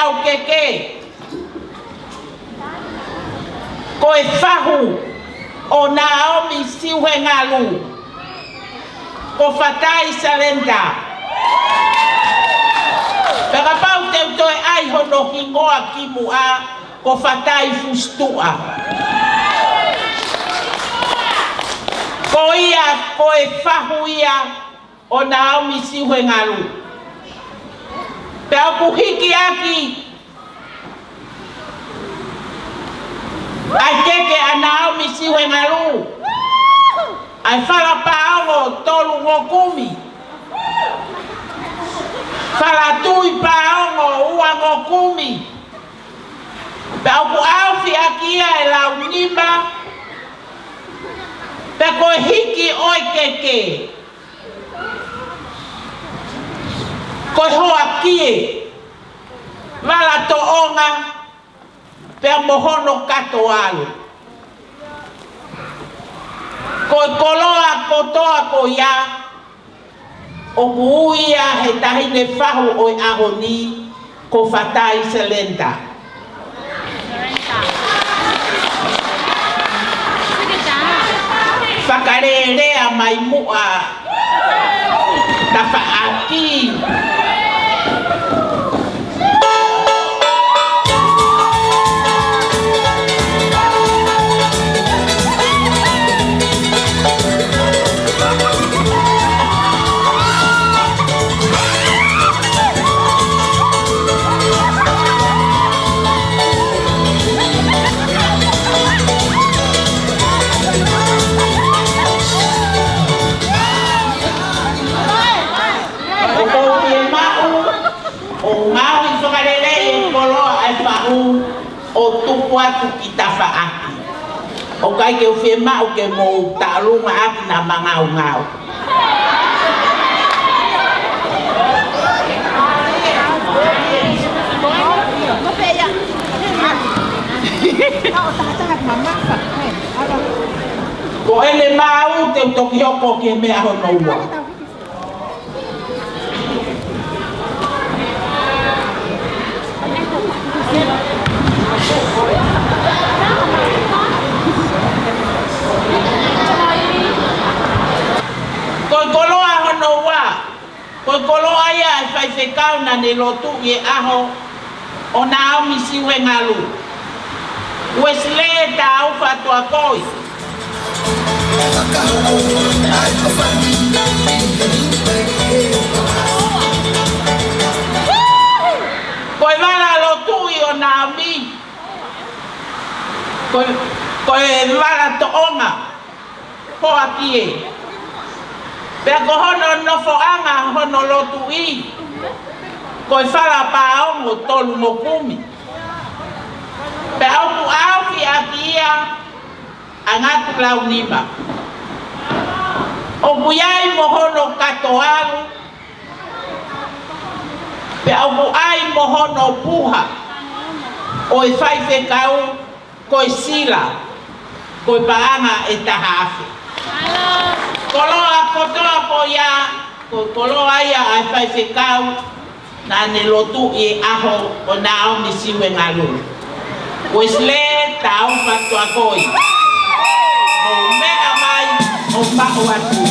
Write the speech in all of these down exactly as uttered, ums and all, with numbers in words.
ʻAukeke. Ko e fahu ʻo Naomi Siuhengalu, ko Fatai Salenta. Pea kapau te u toe ʻai hono hingoa kimuʻa, ko Fatai Fusituʻa. Ko ia, ko e fahu ia ʻo Naomi Siuhengalu. Pea ʻoku hiki ʻaki ʻa e keke ʻa Naomi Siuhengalu, ʻa e fala paongo tolu ngokumi, fala tui paongo ua ngokumi. Pea ʻoku ʻaofi ʻaki ia ʻe Launima, pea ko e hiki ʻo e keke, ko e hoa kie, vala toʻonga, pea mo hono kato ʻalu. Ko e koloa kotoa ko ia, ʻoku ui ia he taʻahine fahu ʻo e ʻaho ni, ko Fatai Salenta. Fakalelea mai muʻa, tafaʻaki. ʻOku ou fiemaʻu ʻo ngaohi fakalelei e koloa ʻa e fahu ʻo tuku atu ki tafaʻaki. ʻOku ʻikai ke u fiemaʻu ke mou taʻalunga ʻaki naʻa ma ngaungau. Ko ʻene maau te u toki hoko ki he meʻa hono ua. Ko e koloa hono ua, ko e koloa ia ʻa e faifekau naʻa ne lotuʻi e ʻaho, ʻo Naomi Siuhengalu. Uesilē Tāufaʻatuakoi. Ko e vala lotuʻi ʻo Naomi, ko, ko e vala toʻonga, hoa kie. Pea ko hono nofoʻanga hono lotuʻi, ko e fala paongo tolu ngokumi. Pea ʻoku ʻaofi ʻaki ia ʻa Ngāti Launima. ʻOku ʻi ai mo hono kato ʻalu, pea ʻoku ʻi ai mo hono puha ʻo e faifekau, ko e sila, ko e paʻanga ʻe taha afe. Koloa kotoa ko ia, ko e koloa ia ʻa e faifekau naʻa ne lotuʻi e ʻaho, ʻo Naomi Siuhengalu. Uesilē Tāufaʻatuakoi. Mou meʻa mai ʻo maʻu atu.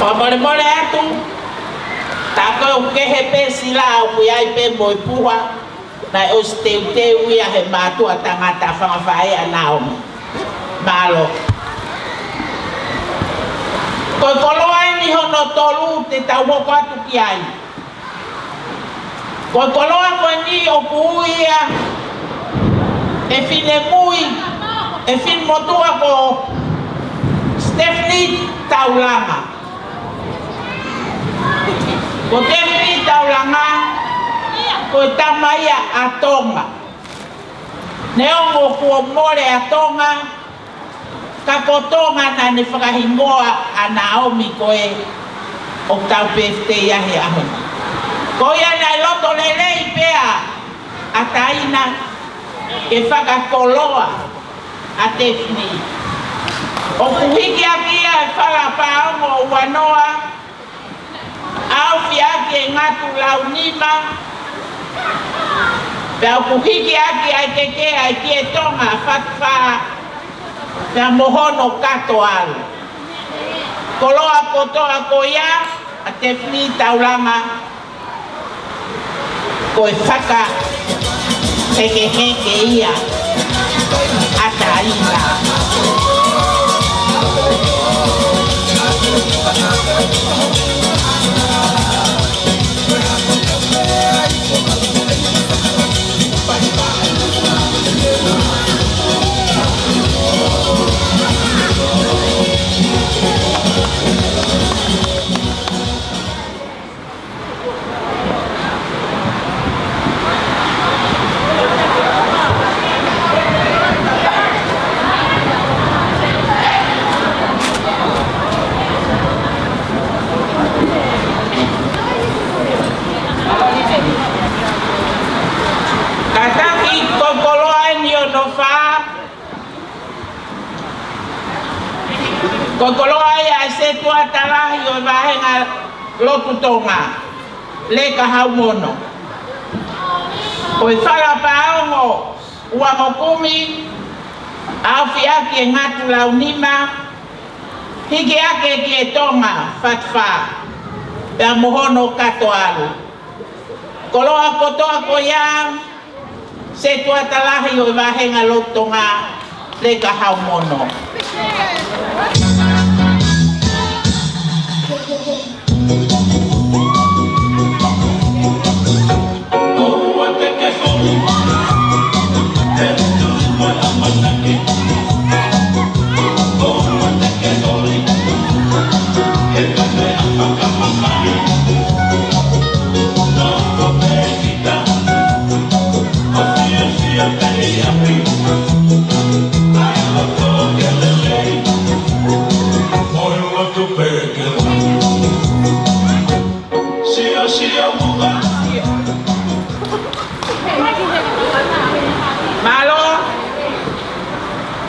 Fakamolemole atu, tā ko e kehe pē sila ʻoku ʻi ai pē mo e puha, naʻe ʻosi teuteu ia he mātuʻa tangata fanga faʻē ʻa Naomi. Mālō. Ko e koloa eni hono tolu te tau hoko atu ki ai. Ko e koloa ko eni ʻoku ui ia ʻe finemui, ʻe finemotuʻa ko Stephanie Taulama. Ko Tefini Taulanga, ko e tama ia ʻa Tonga. Neongo kuo mole ʻa Tonga, ka ko Tonga naʻa ne fakahingoa ʻa Naomi ko ē ʻoku tau pēfitei ai he ʻaho ni. Ko ia naʻe loto lelei pē ʻa Taina ke fakakoloa ʻa Tefini. ʻOku hiki hake ia ʻe Fala Paongo ua noa, ʻaofia ʻaki e ngatu launima, pea ʻoku hiki hake ʻa e keke ʻa e Kie Tonga Fatu Fā, pea mo hono kato ʻalu. Koloa kotoa ko ia ʻa Tefini Taulanga, ko e fakahekeheke ia ʻa Taina. Kātaki ko e koloa eni hono fā. Ko e koloa ia ʻa e setuata lahi ʻo e vāhenga lotu Tonga, Leka Haumono. Ko e Fala Paongo Uangokumi, ʻaofia ʻaki e ngatu launima, hiki hake e Kie Tonga Fatu Fā, pea mo hono kato ʻalu. Koloa kotoa ko ia, setuata lahi ʻo e vāhenga lotu Tonga, Leka Haumono. Mālō,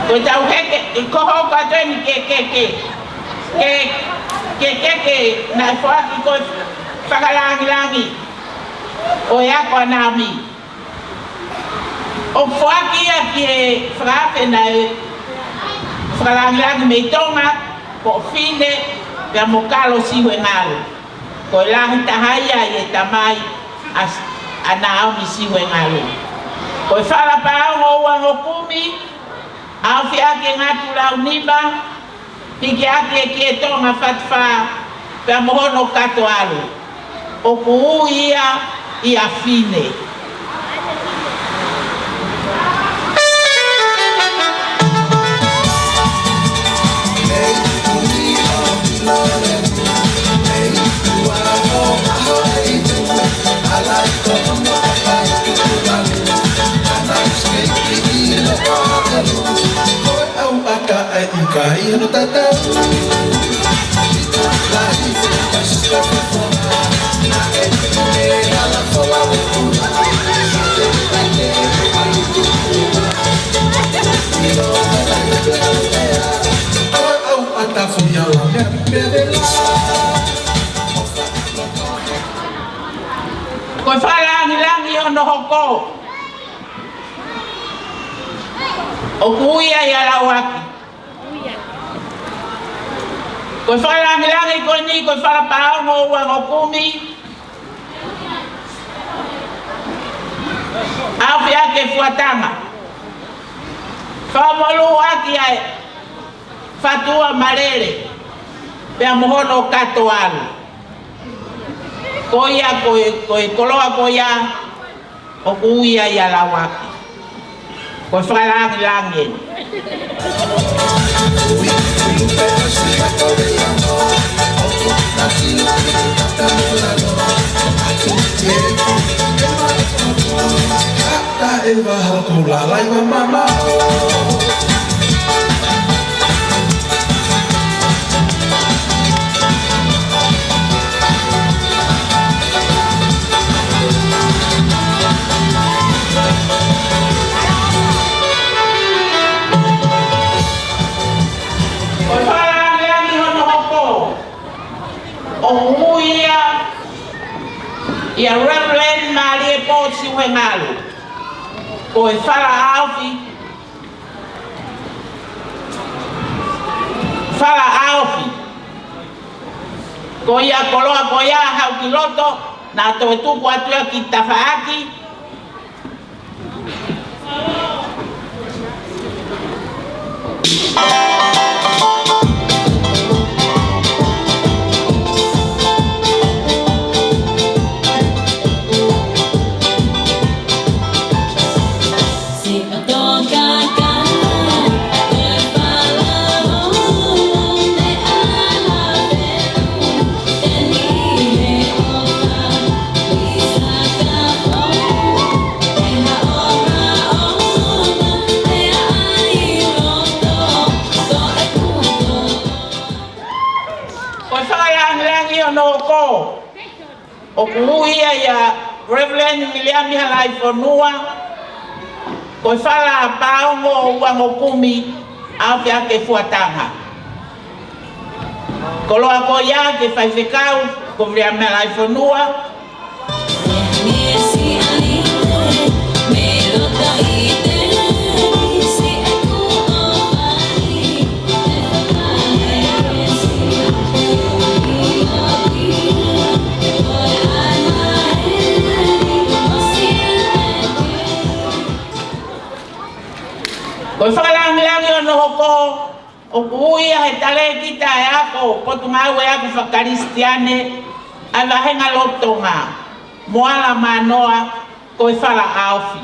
ko e tau heke, ko hoʻo kātoa ni ke, ke, ke, ke, ke, ke, ke, naʻe foaki ko e fakalāngilangi ʻo e ako ʻa Naomi. ʻOku foaki ia ki he fakaafe naʻe fakalāngilangi mei Tonga, ko Fine, pea mo Kalo Sihuengalu. Ko e lahi taha ia ʻi he tamai ʻa, ʻa Naomi Sihuengalu. Ko e Fala Paongo Uangokumi, ʻaofia ʻaki e ngatu launima, hiki hake e Kie Tonga Fatu Fā, pea mo hono kato ʻalu. ʻOku ui ia ʻia Fine. Ko e fakalāngilangi hono hoko. ʻOku ui ia ʻia Lauaki. Ko e fakalāngilangi ko eni, ko e Fala Paongo Uangokumi, ʻaofia ʻaki e fuatanga, fakamolū ʻaki ʻa e fatua malele, pea mo hono kato ʻalu. Ko ia, ko e, ko e koloa ko ia, ʻoku ui ia ʻia Lauaki. Ko e fakalāngilangi eni. ʻIa Reverend Mālie Pō Siuhengalu, ko e Fala ʻAofi, Fala ʻAofi. Ko ia koloa ko ia haʻu ki loto, naʻa toe tuku atu ia ki tafaʻaki. Ko e fakalāngilangi hono hoko ʻoku ui ia ʻia Reverend Viliami Halaifonua, ko e Fala Paongo ʻUluaki Kumi, ʻAofi ʻa e Fuataha. Koloa ko ia ki he faifekau ko Viliami Halaifonua. Ko e fakalāngilangi hono hoko ʻoku ui ia he talēkita ʻa e ako Potungāue Ako Fakakalisitiane ʻa e Vāhenga Lotu Tonga, Moala Manoa, ko e Fala ʻAofi.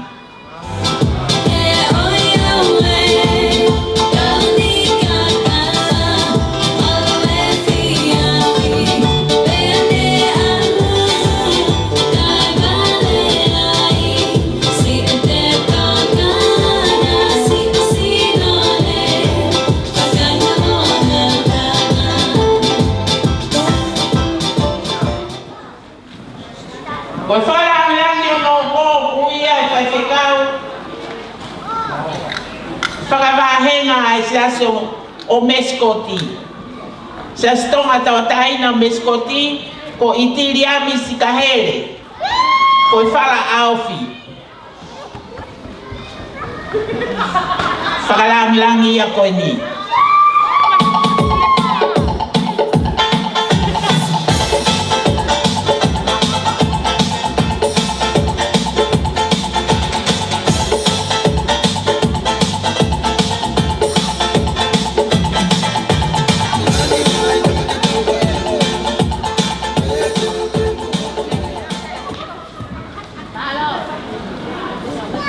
Ko e fakalāngilangi hono hoko ʻoku ui ia he faifekau fakavāhenga ʻa e Siasi ʻo Mesikoti, Siasi Tonga Tauʻatāina ʻo Mesikoti, ko ʻItiliami Sikahele, ko e Fala ʻAofi. Fakalāngilangi ia ko eni.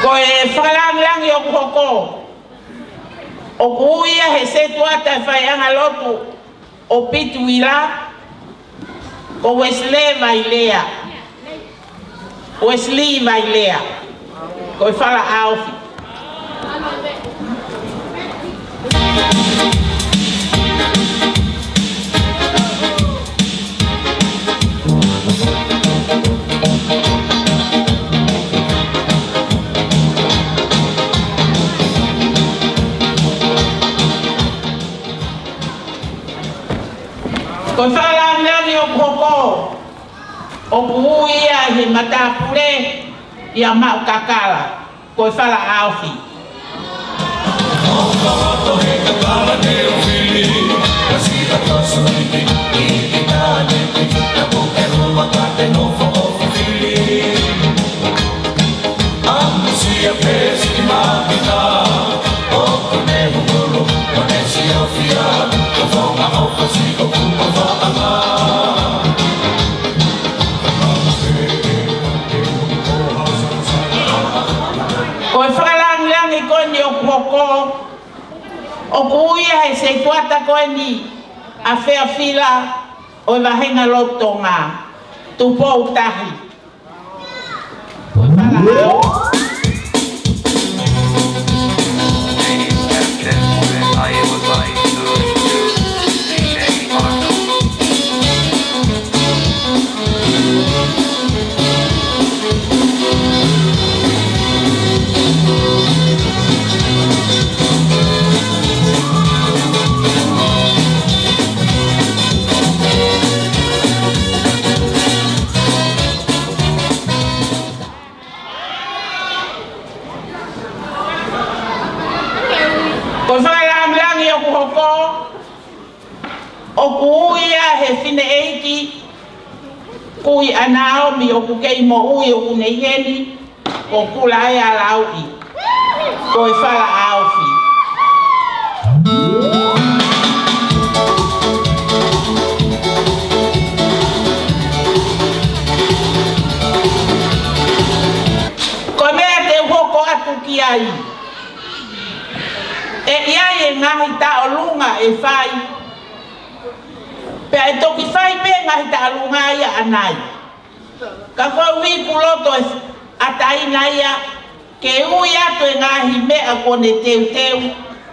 Ko e fakalāngilangi ʻoku hoko ʻoku ui ia he setuata ʻo e faiʻanga lotu ʻo Pituila, ko Wesley Vailea. Wesley Vailea, ko e Fala ʻAofi. Ko e fakalāngilangi ʻoku hoko ʻoku ui ia he matāpule ʻia Maʻukakala, ko e Fala ʻAofi. Ko e fakalāngilangi ko eni ʻoku hoko ʻoku ui ia he setuata ko eni ʻa Feafila ʻo e Vāhenga Lotu Tonga, Tupou Tahi. Ko e Fala ʻAofi. ʻOku ui ia he fineʻeiki kui ʻa Naomi ʻoku kei moʻui ʻoku ne ʻi heni, ko Kulaea Lauʻi, ko e fala ʻa Ofi. Ko e meʻa te u hoko atu ki ai, ʻe ʻi ai e ngaahi taʻolunga ʻe fai, pea ʻe toki fai pē ngaahi taʻolunga ia ʻanai. Ka ko e ʻuhi ʻoku loto ʻe ʻatā ʻi ai ia ke ui atu e ngaahi meʻa kuo ne teuteu,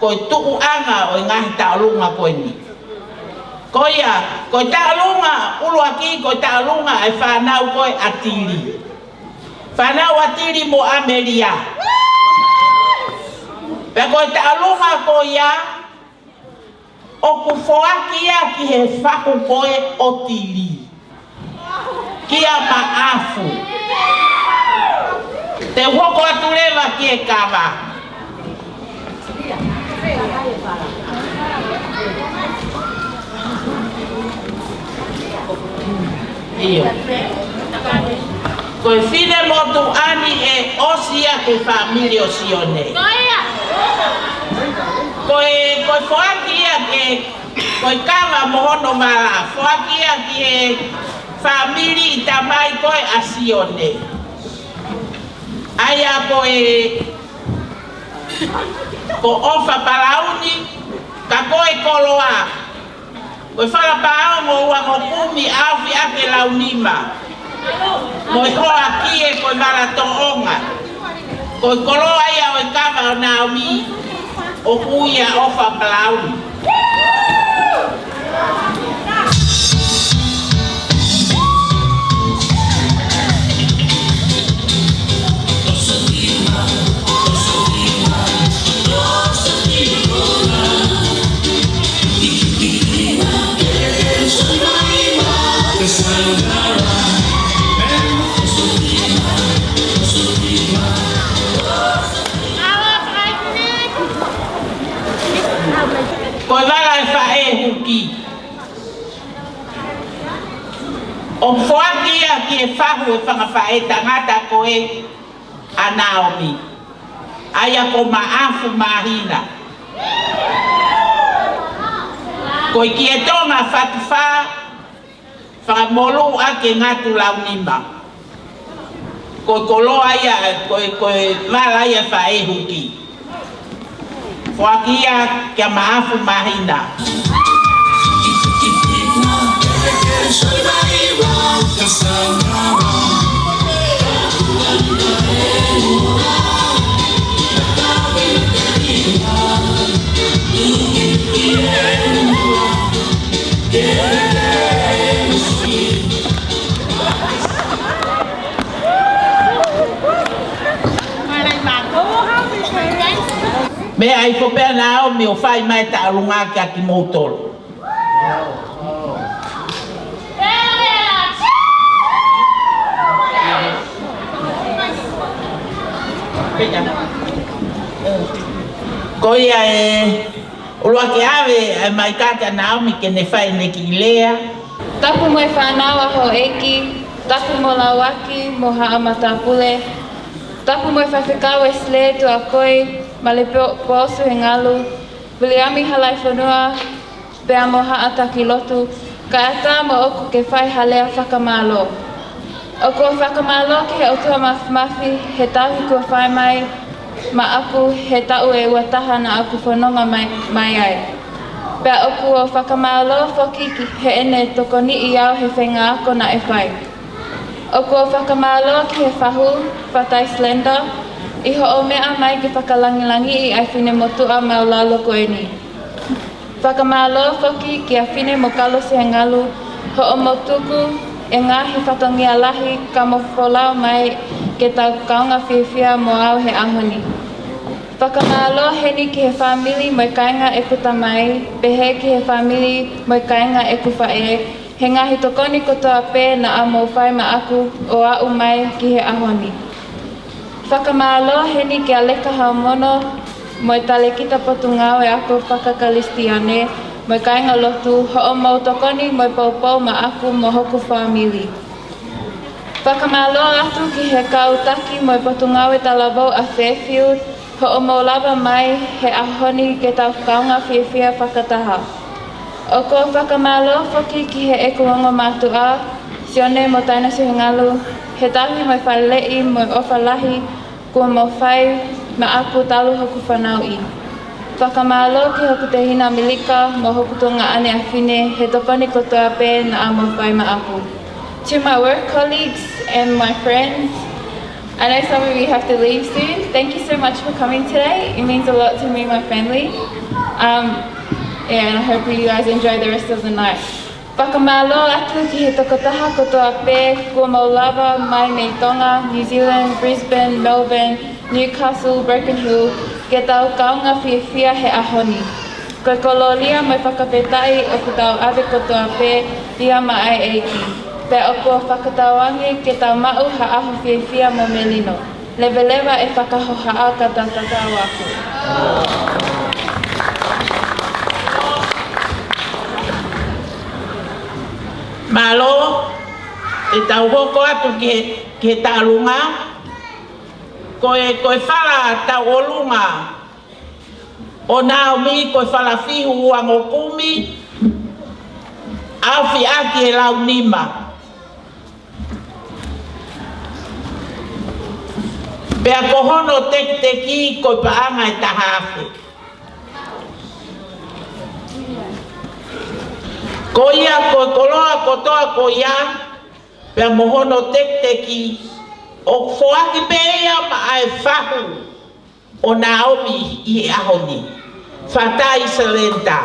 ko e tuʻuʻanga ʻo e ngaahi taʻolunga ko eni. Ko ia, ko e taʻolunga ʻuluaki, ko e taʻolunga ʻa e fānau ko ē ʻa Tili. Fānau ʻa Tili mo ʻAmelia. Pea ko e taʻolunga ko ia, ʻoku foaki ia ki he fahu ko ē ʻo Tili, kia Maʻafu. Te u hoko atu leva ki he kava. ʻIo. Ko e finemotuʻa ni ʻe ʻosi ia ki he fāmili ʻo Sione. Ko e, ko e foaki ia ke, ko e kava mo hono vala, foaki ia ki he fāmili ʻi tamai ko ē ʻa Sione. ʻA ia ko e, ko ʻOfa Palauni, ka ko e koloa, ko e fala paongo ua mo kumi ʻa Ofi ʻa ke Launima. Mo e hoa kie ko e vala toʻonga. Ko e koloa ia ʻo e kava ʻo Naomi, ʻoku ui ia ʻOfa Palauni. Ko e vala ʻa e faʻē huki. ʻOku foaki ia ki he fahu ʻo e fanga faʻē tangata ko ē ʻa Naomi, ʻa ia ko Maʻafu Māhina. Ko e kie Tonga Fatufā, fakamolū ʻa ke Ngatu Launima. Ko e koloa ia, ko e, ko e vala ia ʻa e faʻē huki. Foaki ia kia Maʻafu Māhina. Meʻa ʻi ko pea Naomi ʻo fai mai taʻolunga kia kimoutolu. Ko ia e ʻuluaki ʻave ʻa e maika kia Naomi ke ne fai ʻene kiʻi lea. Tapu mo e fānau ʻa houʻeiki, tapu mo Lauaki mo Haʻa Matāpule, tapu mo e faifekau Wesley Tuakoi, Malepo-, Pōsu Hengalu, Viliami Halaifonua, pea mo Haʻa Takilotu, kae ʻatā moʻoku ke fai ha lea fakamālō. ʻOku ou fakamālō ki he ʻOtua Māfimafi he tauhi kuo fai mai maʻaku he taʻu ʻe ua taha naʻa ku fononga mai, mai ai. Pea ʻoku ou fakamālō foki ki heʻene tokoniʻi au he feinga ako naʻe fai. ʻOku ou fakamālō ki he fahu, Fatai Slender, ʻi hoʻo meʻa mai ke fakalangilangiʻi ʻa e finemotuʻa māʻulalo ko eni. Fakamālō foki kia Fine mo Kalosi Hengalu, hoʻomo tuku e ngaahi fatongia lahi ka mo folau mai ke tau kaungā fiefia mo au he ʻaho ni. Fakamālō heni ki he fāmili mo e kāinga ʻeku tamai, pehē ki he fāmili mo e kāinga ʻeku faʻē, he ngaahi tokoni kotoa pē naʻa mou fai maʻaku ʻo aʻu mai ki he ʻaho ni. Fakamālō heni kia Leka Haumono mo e Talēkita Potungāue Ako Fakakalisitiane, mo e kāingalotu, hoʻomou tokoni mo e poupou maʻaku mo hoku fāmili. Fakamālō atu ki he kau taki mo e Potungāue Talavou ʻa Fairfield, hoʻomou lava mai he ʻaho ni ke tau kaungā fiefia fakataha. ʻOku ou fakamālō foki ki heʻeku ongo mātuʻa, Sione mo Taina Sihingalu, he tauhi mo e faleʻi mo e ʻofa lahi kuo mou fai maʻaku talu hoku fanauʻi. Fakamālō ki hoku tehina Milika mo hoku tuongaʻane ʻa Fine he tokoni kotoa pē naʻa mou fai maʻaku. To my work colleagues and my friends, I know some of you have to leave soon. Thank you so much for coming today. It means a lot to me and my family. Um, yeah, and I hope you guys enjoy the rest of the night. Fakamālō atu ki he tokotaha kotoa pē kuo mou lava mai mei Tonga, New Zealand, Brisbane, Melbourne, Newcastle, Broken Hill, ke tau kaungā fiefia he ʻaho ni. Ko e kolōlia mo e fakafetaʻi ʻoku tau ʻave kotoa pē ia maʻa e ʻEiki. Pea ʻoku ou fakatauange ke tau maʻu ha ʻaho fiefia mo melino. Leveleva e fakahohaʻa ka tau tatau atu. Mālō, ʻe tau hoko atu ki he, ki he tālunga. Ko e, ko e fala tauʻolunga ʻo Naomi ko e fala fihu uangokumi, ʻaofi ʻaki e lau nima. Pea ko hono tekiteki ko e paʻanga ʻe taha afe. Ko ia ko e koloa kotoa ko ia, pea mo hono tekiteki ʻoku foaki pē ia maʻa e fahu ʻo Naomi ʻi he ʻaho ni. Fatai Salenta.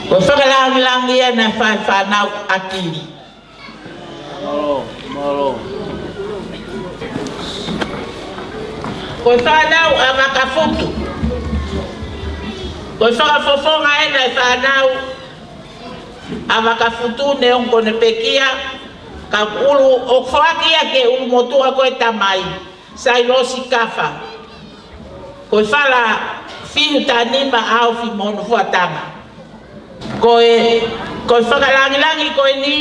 Ko e fakalangilangi ia naʻe fai ʻe he fānau ʻa Kili. Ko e fānau ʻa Vakafutu. Ko e fakafofonga ena e fānau ʻa Vakafutu neongo ko ʻene pekia, ka ʻulu ʻoku foaki ia ki he ʻulumotuʻa ko e tamai, Sailosi Kafa. Ko e fala fihu taha nima ʻaofi mo hono fuataha. Ko e, ko e fakalangilangi ko eni,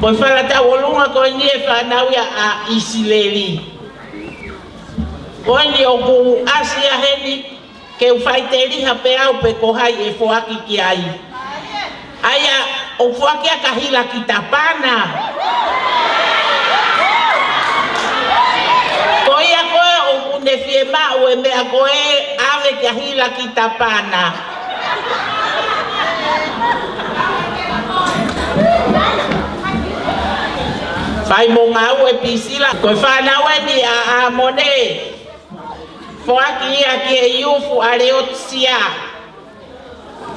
ko e fala tauʻolunga ko eni ʻe fānau ia ʻa ʻIsileli. Ko eni ʻoku ʻasi ia heni, ke u faiteliha pē au pe ko hai ʻe foaki ki ai. ʻA ia ʻoku foaki ia kia Hilakitapana. Ko ia ko ē ʻoku ne fiemaʻu e meʻa ko ē, ʻave kia Hilakitapana. Fai mo ngāue Pisila, ko e fānau eni ʻa ʻAmone. Foaki ia ki he iufu ʻa Leotisia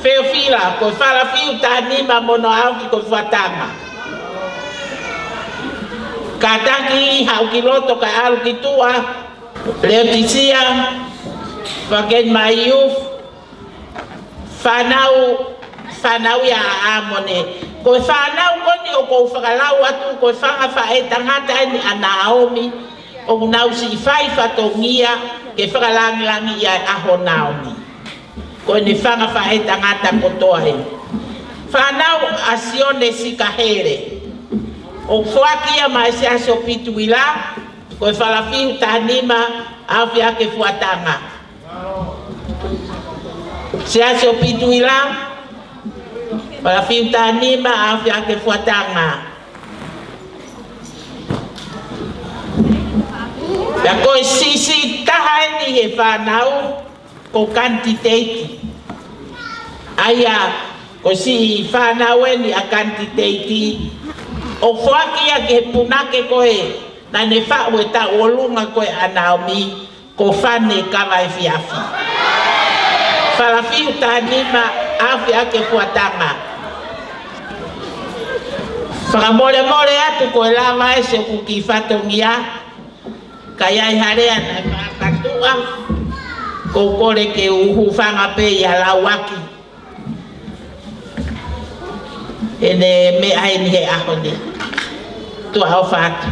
Feofila, ko e fala fihu taha nima mo hono ʻaofi ko e fuataha. Kātaki haʻu ki loto kae ʻalu ki tuʻa, Leotisia, foaki eni maʻa e iufu, fānau, fānau ia ʻa ʻAmone. Ko e fānau ko eni ʻoku ou fakalau atu, ko e fanga faʻētangata eni ʻa Naomi, ʻoku nau siʻi fai fatongia ke fakalangilangiʻi ʻa e ʻaho ʻo Naomi. Ko ʻene fanga faʻētangata kotoa ē. Fānau ʻa Sione Sikahele. ʻOku foaki ia maʻa e Siasi ʻo Pituila, ko e fala fihu taha nima ʻaofi ʻaki e fuataha. Siasi ʻo Pituila, fala fihu taha nima ʻaofi ʻaki e fuataha. Pea ko e siʻisiʻi taha eni he fānau ko Kantiteiti. ʻA ia ko e siʻi fānau eni ʻa Kantiteiti, ʻoku foaki ia ki he punake ko ē naʻa ne faʻu e tauʻolunga ko ē ʻa Naomi, ko Fane Kavaefiafi. Fala fihu taha nima ʻaofi ʻaki e fuataha. Fakamolemole atu ko e lava ʻe ʻoku kiʻi fatongia, ka ʻi ai ha lea naʻe fakakātoa, ʻoku ou kole ke u hūfanga pē ia ʻo lau ʻaki ʻene meʻa eni he ʻaho ni. Tuʻa ʻofa atu.